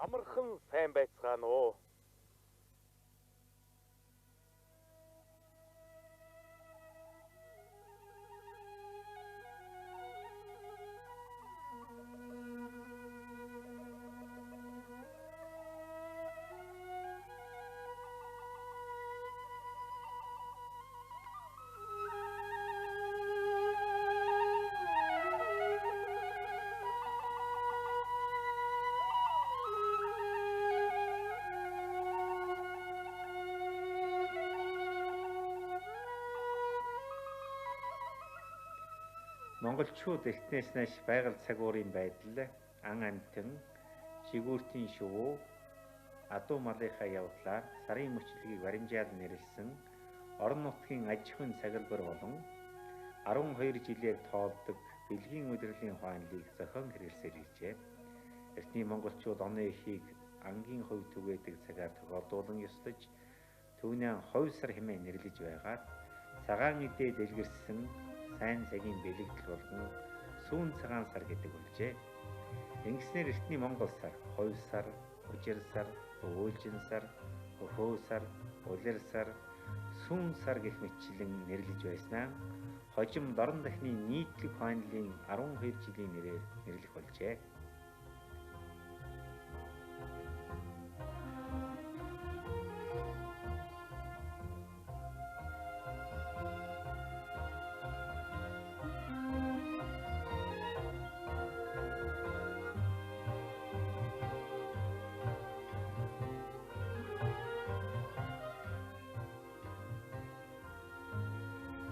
Амархан сайн байцгаана уу? Монголчууд эртнээс нааш байгаль цагуурын байдал, ан амьтан, жигүүртийн шувуу, адуу малынхаа явдлаар сарын мөчлөгийг баримжаал нэрлэсэн орон нутгийн аж ахуйн цагалбар болон 12 жилээр тоолдог бэлгийн удирдлын ухаанлыг зохион хэрэглэсээр иржээ. Эртний монголчууд оны эхийг ангийн хувь түгээдэг цагаар тохиолдуулан ёслож, түүнээ хувь сар хэмээн нэрлэж байгаад цагаан эдээ дэлгэрсэн сайн цагийн бэлэгдэл болгон сүүн цагаан сар гэдэг болжээ. Ингэснээр эртний монгол сар, хувь сар, үжир сар, өвөлжин сар, өхөө сар, улир сар, сүүн сар гэх мэтчилэн нэрлэж байснаа хожим дорн дахны нийтлэг ухаанлын 12 жилийн нэрээр нэрлэх болжээ.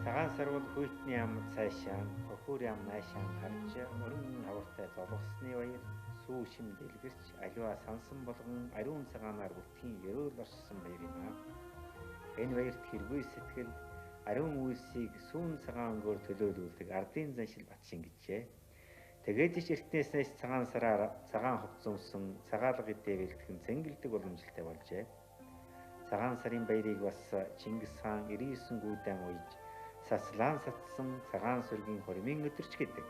Цагаан сар бол хүйтний ам цаашаа, хөхүүр ам наашаа харж өрн хавартай золгосны баяр, сүү шим дэлгэрч аливаа сансан болгон ариун цагаанаар бүтгийн ерөөл оршсон баяр юм аа. Энэ баярт хэргүй сэтгэл ариун үйлсийг сүүн цагаан өнгөөр төлөөлүүлдэг ардын заншил батшин гэжээ. Тэгээд ч эртнээс нэс цагаан сараар цагаан хувцас өмсөн цагаалга эдээ бэлтгэн цэнгэлдэг уламжлалтай болжээ. Цагаан сарын баярыг бас Чингис хаан 99 гүйдэн уйж саслаан сатсан цагаан сүргийн хормын өдөрч гэдэг.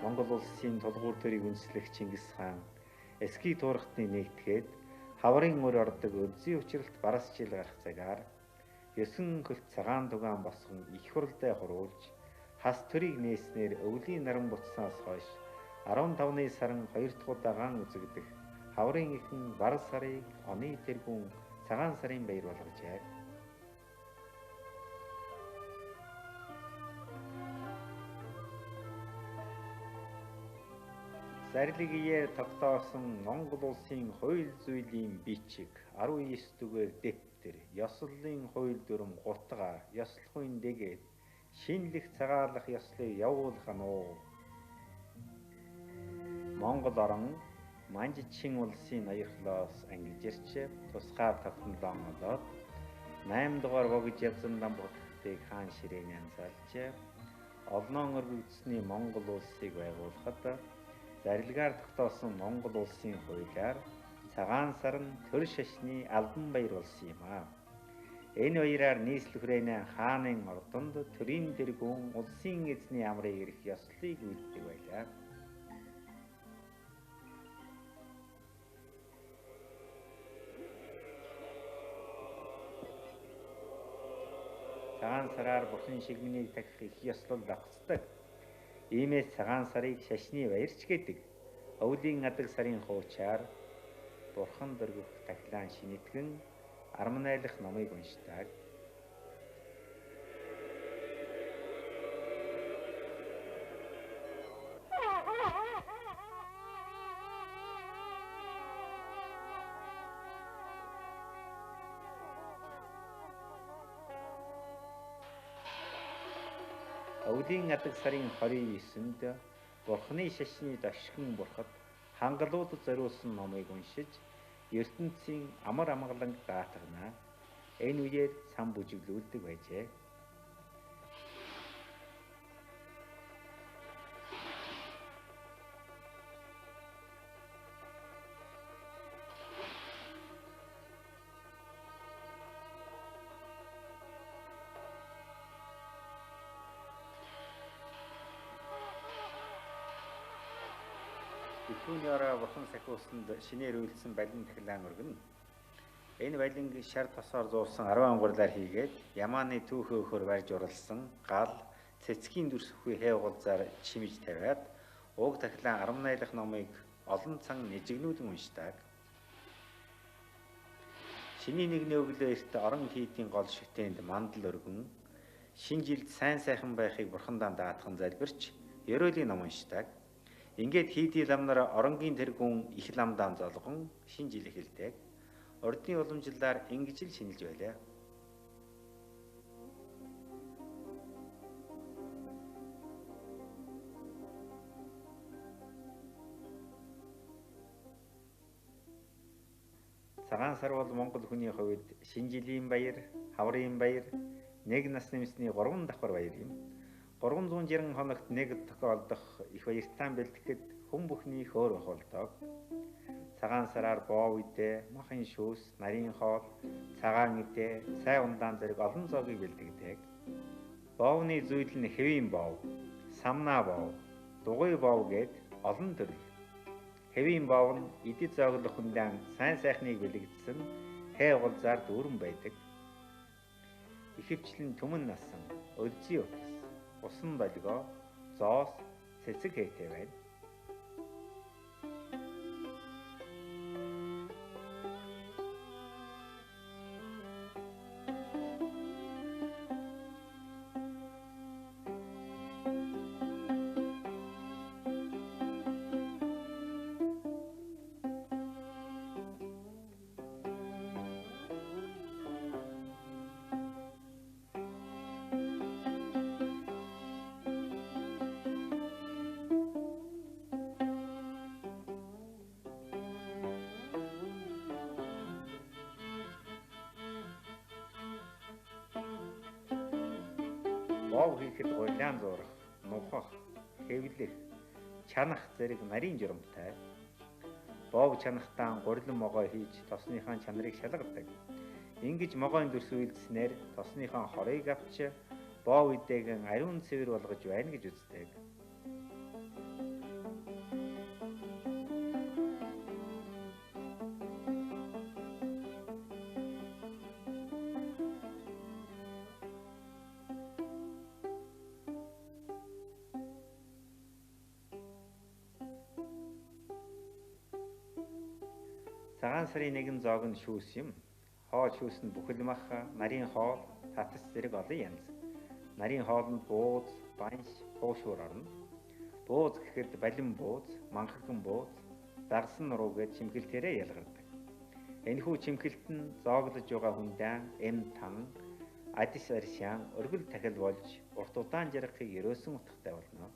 Монгол улсын тулгуур төрийг үндэслэх Чингис хаан эсхий туурхтны нэгтгэхэд хаврын үр ордог өлзий учралт барас жил гарах цагаар 9 хөлт цагаан тугаан босгон их хурлдаа хуруулж хас төрийг нээснээр өвлийн наран буцсанаас хойш 15-ны сарын 2 дахь удагаан үзэгдэх хаврын эхэн бар сарыг оны тэргүүн цагаан сарын баяр болгожээ. Зарлиг иээр тогтоосон Монгол улсын хууль зүйлийн бичиг 19 дугаар дэвтэр, ёслолын хууль дүрэм гутгаа, ёслохын дэгээд шинэлэх цагаалах ёслыг явуулах нь уу. Монгол орон Манжичин улсын ноёрхлоос ангижирч тусгаар тогтнолоо олоод 8 дугаар богж явсан дам бутгтыг хаан ширээний анзаалж олноон өргөгдсөний Монгол улсыг байгуулахад зарилгаар тогтоосон Монгол улсын хуулиар цагаан сар нь төр шашны албан баяр болсон юм аа. Энэ баяраар нийслэл хүрээний хаанын ордонд төрийн тэргүүн улсын эзний амрыг ирэх ёслолыг үйлддэг байлаа. Цагаан сараар бурхны шигмэнийг тахих их ёслол дагцдаг. Иймээс цагаан сарыг шашны баярч гэдэг. Өвлийн адаг сарын хуучаар бурхан дөргөх тахилаан шинэтгэн арманайлах номыг уншдаг. Өвлийн адаг сарын 29-нд бурхны шашны дашгин бурхад хангалуудад зориулсан номыг уншиж ертөнцийн амар амгаланг даатгана. Энэ үеэр сан бүжиглүүлдэг байжээ. Түүний ороо бурхан сахиусанд шинээр үйлдсэн балин тахилаан өргөнө. Энэ балинг шар тосоор зуусан 10 гурлаар хийгээд ямааны түүхээ өхөр барьж уралсан гал цэцгийн дүрсэхгүй хээ гулзаар чимж тавиад уг тахилаан 18 дахь номыг олон цан нэжигнүүдэн уншдаг. Шинийн нэгний өглөө эрт орон хийдийн гол шүтээнд мандал өргөн шинэ жилд сайн сайхан байхыг бурхандаа даатхан залбирч ерөөлийн ном уншдаг. Ингээд хийдий лам нар оронгийн тэргүүн их ламдаан золгон шинэ жил эхэлдэг. Урдын уламжлалаар ингэж л шинэлж байлаа. Цагаан сар бол Монгол хүний хувьд шинэ жилийн баяр, хаврын баяр, нэг нас нэмсний 3 давхар баяр юм. 360 хоногт нэг тохиолдох их баяртай бэлтгэхэд хүн бүхний хөөр бохолдог. Цагаан сараар боо үдэ, махын шүүс, нарийн хоол, цагаан идэ, сай ундаан зэрэг олон зоогийг бэлтгэдэг. Боовны зүйл нь хэвийн боов, самнаа боов, дугуй боов гээд олон төрөл. Хэвийн боов нь эдит зооглох хүндэн сайн сайхныг бэлэгдсэн хээ гулзаар дүүрэн байдаг. Ихэвчлэн түмэн насан, өлзий утас, усан долгио, зоос, цэцэг хээтэй байна. Боов хийхэд гулиан зурах, нухах, хэвлэх, чанах зэрэг нарийн журамтай. Боов чанахтаа гурилан могой хийж тосныхаа чанарыг шалгадаг. Ингэж могойн дүрс үйлдснээр тосныхаа хорыг авч боов идээгэн ариун цэвэр болгож байна гэж үздэг. Цагаан сарын нэгэн зоог нь шүүс юм. Хоол шүүс нь бүхэл мах, нарийн хоол, татас зэрэг олон янз. Нарийн хоолнд бууз, банш, хуушуур орно. Бууз гэхэд балин бууз, манхаган бууз, дагсан нуруу гэж чимхэлтээрээ ялгардаг. Энэхүү чимхэлт нь зооглож байгаа хүндээ эм тан, адис аршаан, өргөл тахил болж урт удаан жаргахыг ерөөсөн утгатай болно.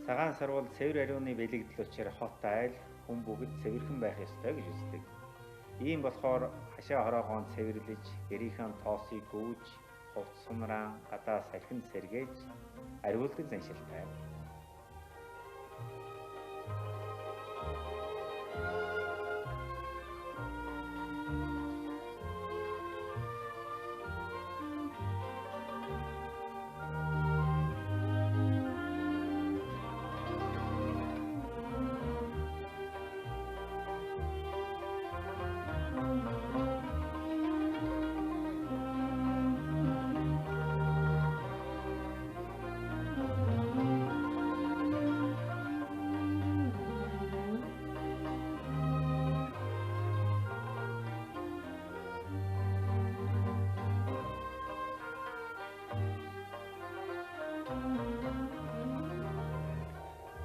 Цагаан сар бол цэвэр ариуны бэлэгдэл учир хот айл хүн бүгд цэвэрхэн байх ёстой гэж үздэг. Ийм болохоор хашаа хороогоон цэвэрлэж, гэрийнхээ тоосыг гүйж, хувц сунраа гадаа салхинд сэргээж ариулдаг заншилтай.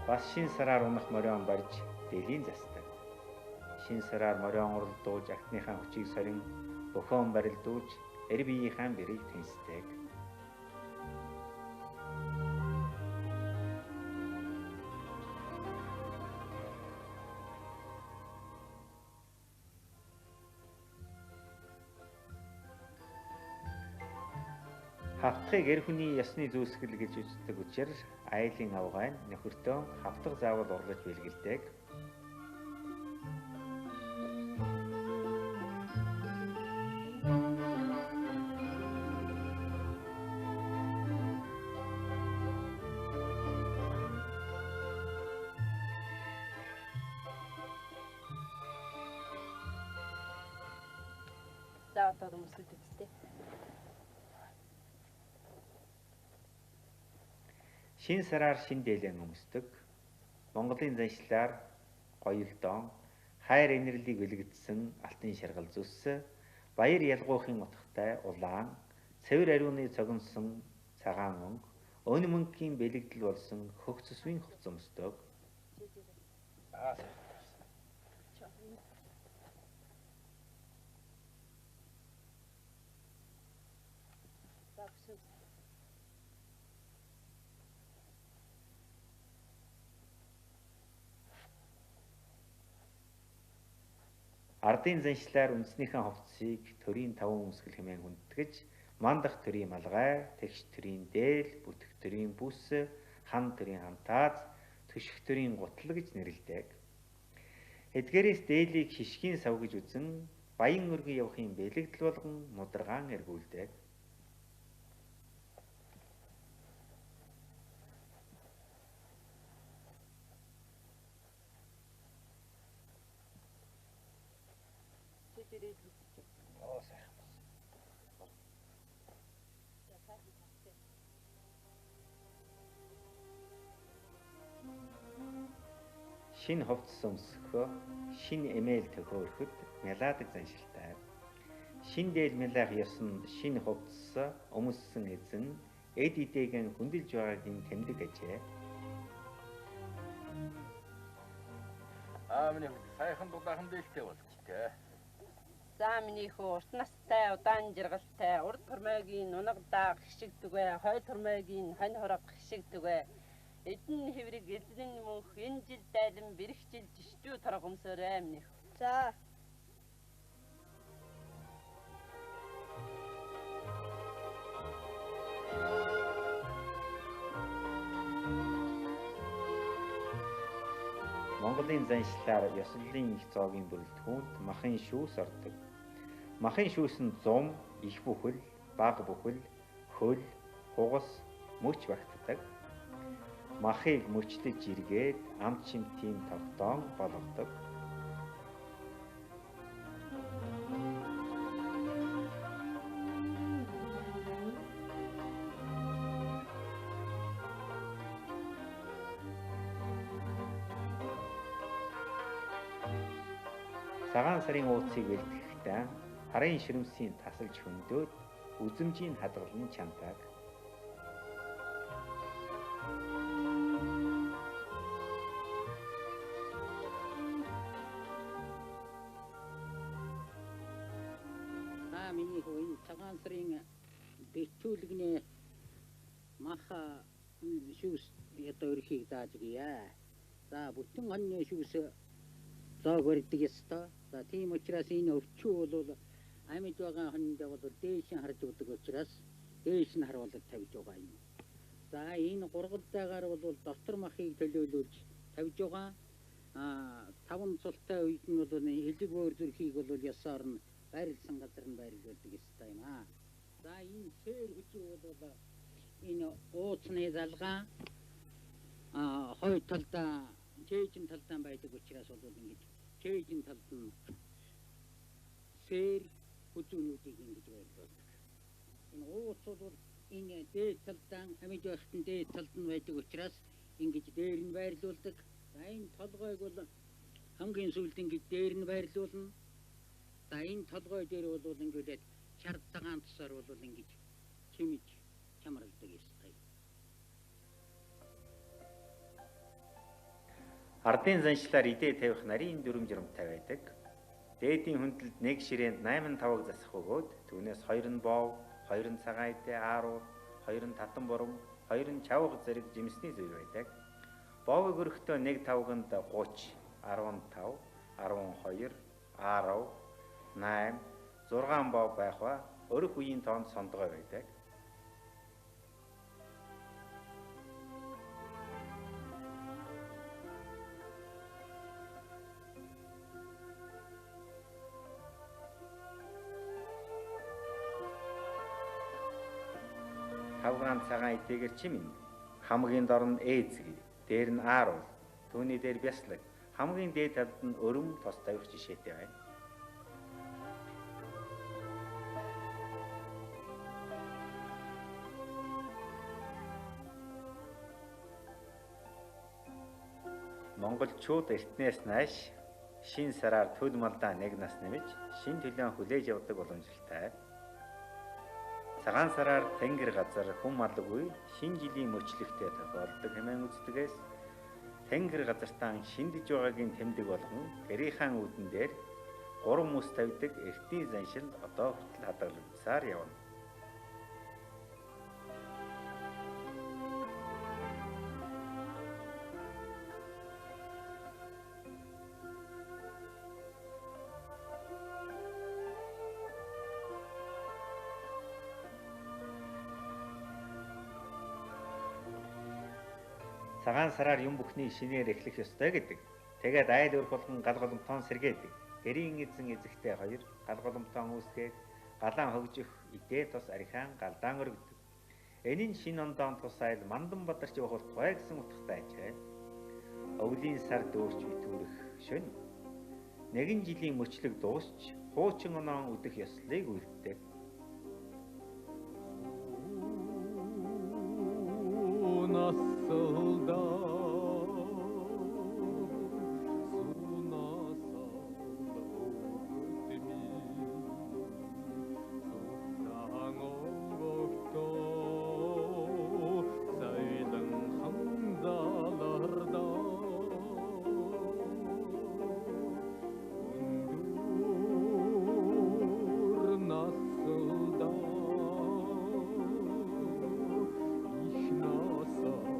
Бас шин сараар унах морион барьж дэлийн засдаг. Шин сараар морион уралдуулж агтныхаа хүчийг сорин бөхөөн барилдуулж эр биеийнхээ бэрийг тэнцдэг. Хавтгыг эр хүний ёсны зүйсгэл гэж үздэг учраас айлын авгай нь нөхөртөө хавтга заавал урлаж бэлгэлдэг. За одоо өмсөж үзтээ. Шинэ сараар шинэ дээлэн өмсдөг. Монголын заншлаар гоёлдон хайр инэрлийг бэлгэдсэн алтан шаргал зүс, баяр ялгуухын утгатай улаан, цэвэр ариуны цогонсон цагаан өнгө, өн мөнхийн бэлэгдэл болсон хөх цэсвийн хувцас өмсдөг. Ардын заншлаар үндснийхэн хувцсыг төрийн таван өмсгөл хэмээн хүндэтгэж, мандах төрийн малгай, тэгш төрийн дээл, бүтэх төрийн бүс, хан төрийн хантааз, төших төрийн гутал гэж нэрлэдэг. Эдгээрээс дээлийг хишгийн сав гэж үзэн, баян өргөн явахын бэлэгдэл болгон мударгаан эргүүлдэг. Шинэ хувцас өмсөхөө, шинэ эмээл төхөөрөхөд мялаадаг заншилтай. Шинэ дээл мялаах ёс нь шинэ хувцас өмссөн эзэн эд эдээгэн хүндэлж байгааг нь тэмдэг ажээ. Аа миний хүү саяхан дулаахан дээлтэй болчтой. За миний хүү урт настай, удаан жаргалтай, урд хормойгийн унаг дааг хишигдүгэ, хойд хормойгийн хонь хорог хишигдүгэ. Эдэн хэврэг эзэн мөнх энэ жил дайлан бэрх жил жишчүү торго өмсөөрэй миний хүү. За. Монголын заншлаар ёслолын их зоогийн бүрэлдэхүүнд махын шүүс ордог. Махын шүүс нь зум, их бүхэл, бага бүхэл, хөл, хугас, мөч багтдаг. Махыг мөчлөж жиргээд амт шимтийн тогтоон болгодог. Цагаан сарын ууцыг бэлтгэхдээ харын ширэмсийн тасалж хөндөд үзэмжийг хадгалан чамдаг. Аа миний хүү энэ цагаан сарын бэлтүүлэгний мах шүүс одоо өрхийг зааж өгье. За бүтэн хоньны шүүс зоог барьдаг ёстой. За тийм учраас энэ өвчүү бол амьд байгаа хониндоо бол дээш нь харж өгдөг учраас дээш нь харуулдаг тавьж байгаа юм. За энэ гургалдаагаар бол дотор махыг төлөөлүүлж тавьж байгаа. Аа таван цултай үед нь бол элэг бөөр зүрхийг бол ёсоор нь байрлсан газар нь байрлуулдаг ёстой юм аа. За энэ сээр хүчүү бол энэ ууцны залгаа аа хойд талдаа чэйжин талдаа байдаг учраас бол ингэж чэйжин талд нь сээр хүзүүнүүдийг ингэж байрлуулдаг. Энэ ууц бол энэ дээд талдаа амьд байхад нь дээд талд нь байдаг учраас ингэж дээр нь байрлуулдаг. За энэ толгойг бол хамгийн сүүлд ингэж дээр нь байрлуулна. За энэ толгой дээр бол ингээд шар цагаан тусаар бол ингэж чимэж чамралдаг ёстой. Ардын заншлаар идээ тавих нарийн дүрм журамтай байдаг. Дээдийн хүндлэлд нэг ширээнд 8 таваг засах бөгөөд түүнээс 2 нь боов, 2 нь цагаан идээ ааруур, 2 нь татан бурам, 2 нь чавга зэрэг жимсний зүйл байдаг. Боовыг өрөхдөө нэг тавганд 30, 15, 12, 10, 8, 6 боов байх ба өрөх үеийн тоонд сондгой байдаг. 5 грамм цагаан эдээгээр чимнэ. Хамгийн дор нь ээзгий, дээр нь ааруул, түүний дээр бяслаг, хамгийн дээд талд нь өрөм тос тавих жишээтэй байна. Монголчууд эртнээс нааш шин сараар төл малдаа нэг нас нэмж шин төлөөн хүлээж авдаг уламжлалтай. Цагаан сараар тэнгэр газар хүн малгүй шин жилийн мөчлөгтэй тохиолддог хэмээн үздэгээс тэнгэр газартаа шиндэж байгаагийн тэмдэг болгон гэрийнхаа үүдэн дээр 3 мөс тавьдаг эртний заншил одоо хүртэл хадгалагдсаар явна. Цагаан сараар юм бүхний шинээр эхлэх ёстой гэдэг. Тэгээд айл өрх болгон гал голомтон сэргээдэг. Гэрийн эзэн эзэгтэй хоёр гал голомтон үүсгээд галаан хөгжих идээ тус архиан галдаан өргөдөг. Энэ нь шинэ ондоон тус айл мандан бадарч явах болтугай гэсэн утгатай ажээ. Өвлийн сар дүүрч битүүрэх шөнө. Нэгэн жилийн мөчлөг дуусч хуучин оноон үдэх ёслолыг үйлддэг. Nasıl da su nasıl ötemi sultan oluktu saydın hamzalarda undur nasıl da ich nasıl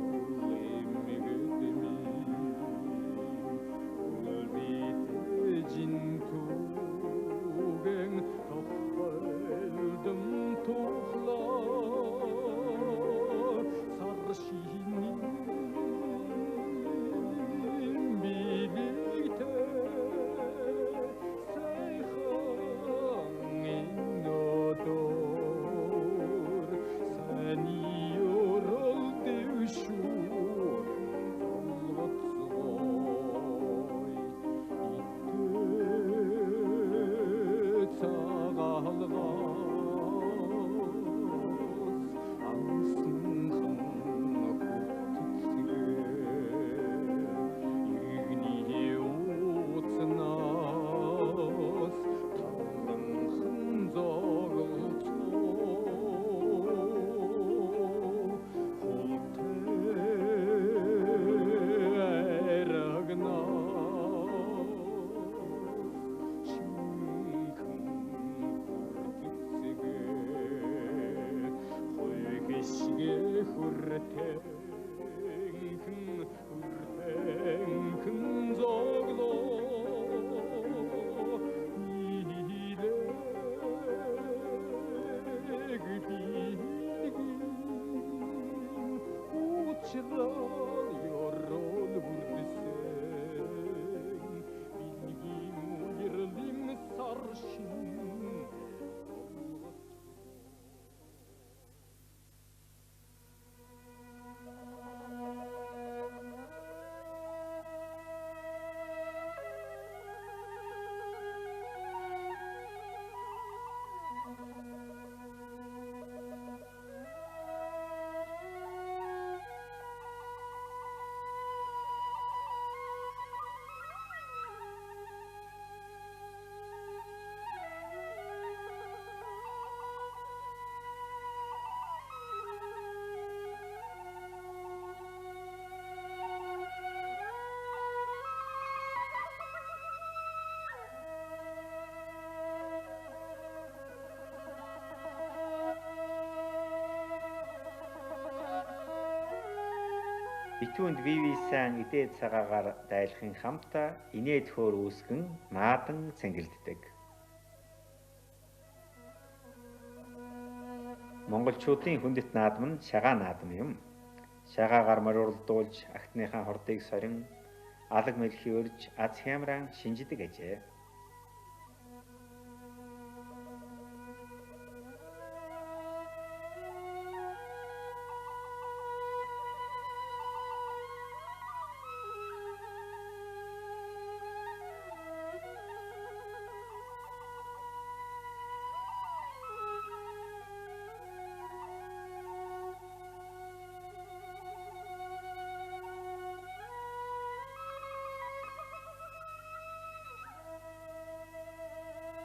Битүүнд бие бие сайн идээ цагаагаар дайлахын хамт инээд хөөр үүсгэн наадан цэнгэлддэг. Монголчуудын хүндэт наадам нь шагаа наадам юм. Шагаагаар мориурлдуулж агтныхаа хордыг сорин алаг мэлхий өрж аз хямраан шинжидэг ажээ.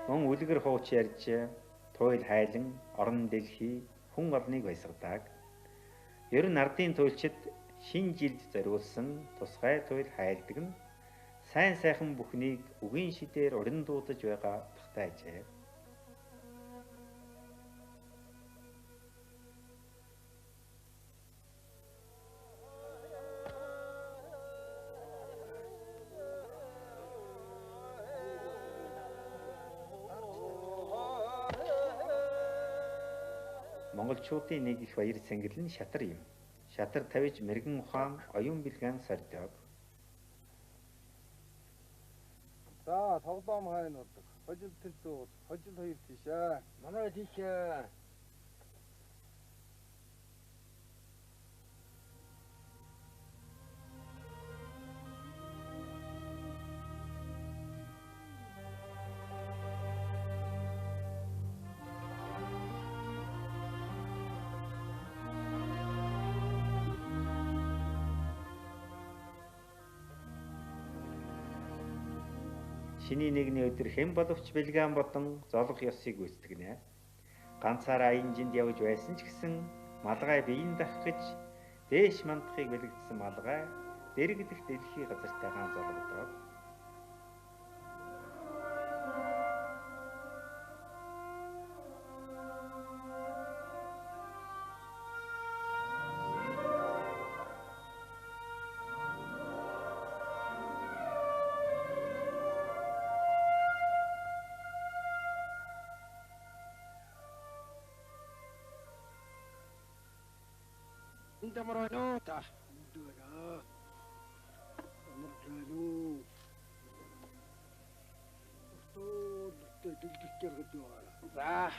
Мөн үлгэр хууч ярьж туйл хайлан орон дэлхий хүн олныг баясгадаг. Ер нь ардын туйлчид шинэ жилд зориулсан тусгай туйл хайлдаг нь сайн сайхан бүхнийг үгийн шидээр уран дуудаж байгаа утгатай ажээ. Монголчуудын нэг их баяр цэнгэл нь шатар юм. Шатар тавьж мэрэгэн ухаан, оюун бэлгэн сордог. За, тоглоом хайн болдог. Хожил тэнцүү, хожил хоёр тийшээ. Манай тийшээ. Шинийн нэгний өдөр хэн боловч бэлгээн бодон золох ёсыг гүйцэтгэнэ. Ганцаараа аян жинд явж байсан ч гэсэн малгай биеийн дах гэж дээш мандахыг бэлэгдсэн малгай дэрэгдэх дэлхий газартайгаан золгодог. Амар байна уу та? Байна. Амар байна уу? Уртуу дэлгэж жаргаж байгаа. За.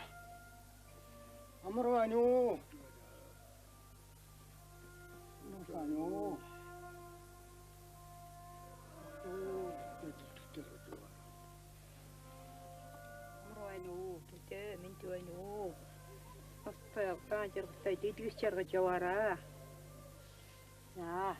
Амар байна уу? Амар байна уу? Уртуу дэлгэж жаргаж байгаа. Амар байна уу? Бүтээ мэнд байна уу? Уртаа удаан жаргалтай дэлгэж жаргаж яваараа. За.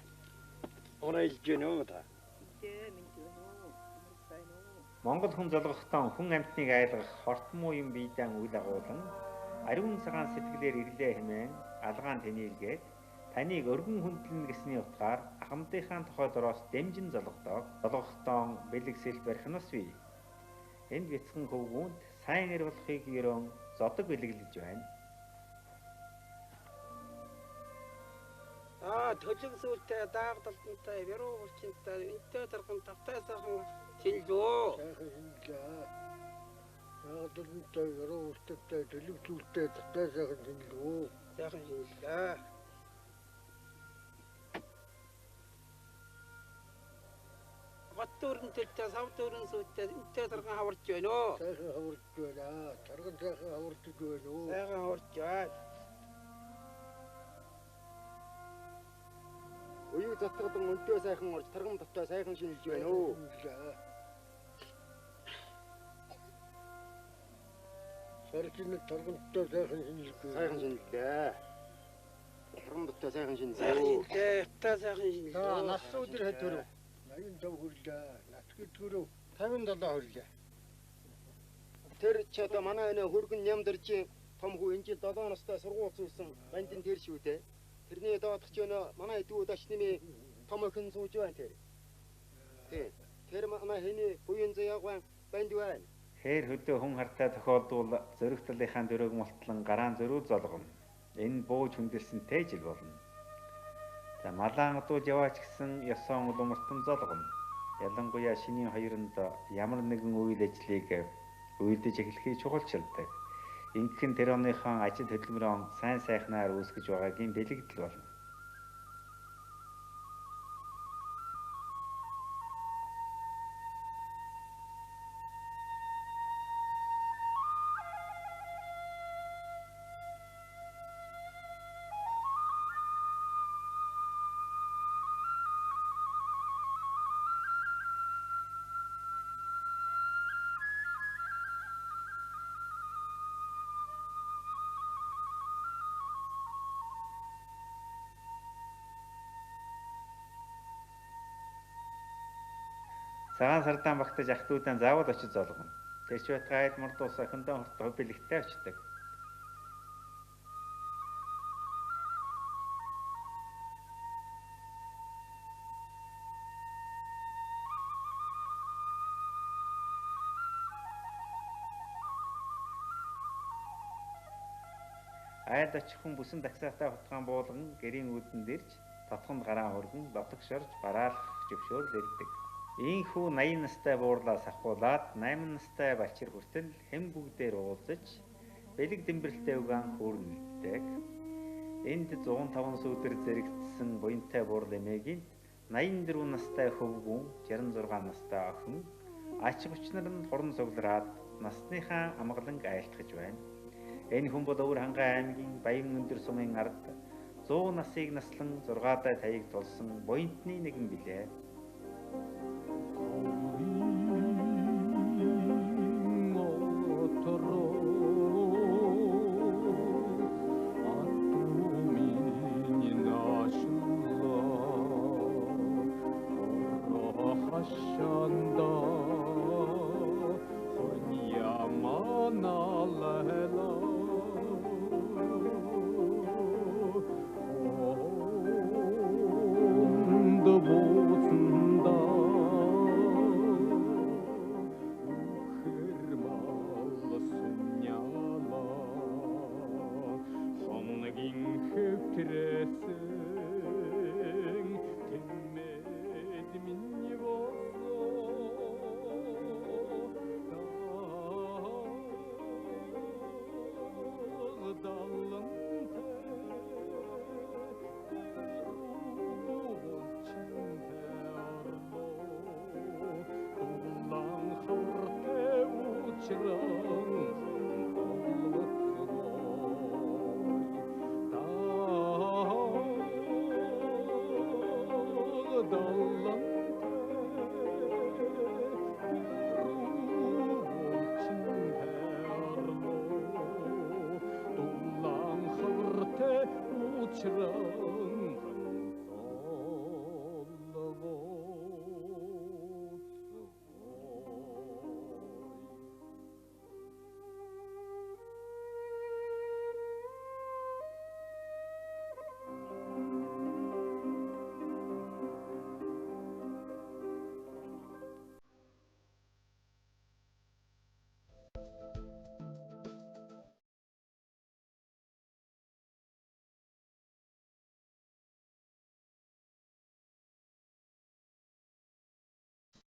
Оноо илж гэнэ үү та? Бүтээ мэнд байна уу? Амар байна уу? Монгол хүн золгохдоо хүн амьтныг айлгах хорт муу юм биедан үл агуулan ариун цагаан сэтгэлээр ирлээ хэмээн алгаан тэнийлгээд таныг өргөн хүндлэнэ гэсний утгаар ахмадынхаа тухай дороос дэмжин золгодог. Золгохдоо бэлэг сэлт барих нь бас бий. Энд бяцхан хөвгүүнд сайн эр болохыг ерөөн зодог бэлэглэж байна. Аа, төлөг сүлтэй, даагдaltaнтай, яруу булчинтай, энтэй тарган тавтай сайхан шинэлөө. Сайхан шинэлээ. Даагдaltaнтай, яруу булчинтай, төлөг сүлтэй, тавтай сайхан шинэлөө. Сайхан шинэлээ. Гот дүүрэн төлтэй, сав дүүрэн сүлтэй, энтэй тарган хаварч байна уу? Сайхан хаварч байна. Тарган сайхан хаварч байна уу? Сайхан хаварч байна. Оюу затгадан өнтөө сайхан орж тарган тавтай сайхан шинэлж байна уу? Сарчин таргантай сайхан шинэлж. Сайхан шинэллээ. Тарган тавтай сайхан шинэлээ. Тавтай сайхан шинэлээ. За, нас өдөр хэд төрөв? 85 хүрлээ. Нацгийн төрөв 57 хүрлээ. Тэр ч одоо манай энэ хөргөн нямдарч том хүү энэ жил 7 настай сургууль зүүсэн бандин тэр шүү дээ. Тэрний доодох ч өнөө манай дүү дашними том охин сууж байна тэр. Тий. Тэр манай хэний буян заяагаан банд байна. Хээр хөдөө хүн хартай тохиолдвол зөрөх талынхаа дөрөг мултлан гараан зөрүү золгоно. Энэ бууж хүндэлсэнтэй жил болно. За малаан одууж яваач гэсэн ёсон улам уртам золгоно. Ялангуяа шинийн хоёронд ямар нэгэн үйл ажлыг үйлдэж эхлэхийг чухалчилдаг. Ингэх нь тэр оныхон ажил хөдөлмөрөөн сайн сайхнаар үүсгэж байгаагийн бэлэгдэл болно. Цагаан сардаан багтаж ах トゥ удаан заавал очиж золгоно. Тэр ч байтугай айл мордоос охиндоо хүртэл хувь бэлэгтэй очдог. Айлд очих хүн бүсэн таксаатай хутгаан буулган гэрийн үүдэнд ирж татханд гараа хүргэн дотогш орж бараалах зөвшөөрөл ирдэг. Ийхүү 80 настай буурлаас авхуулаад 8 настай балчир хүртэл хэн бүгдээр уулзаж бэлэг дэмбэрэлтэй угаан хүүрнэлдэг. Энд 105 сүүдэр зэрэгдсэн буянтай буурал эмээгийн 84 настай хөвгүүн, 66 настай охин ач гучнар нь хуран цуглараад насныхаа амгаланг айлтгаж байна. Энэ хүн бол Өвөр Хангай аймгийн Баян өндөр сумын ард 100 насыг наслан 6 дай таяыг тулсан буянтны нэгэн билээ. Uçuran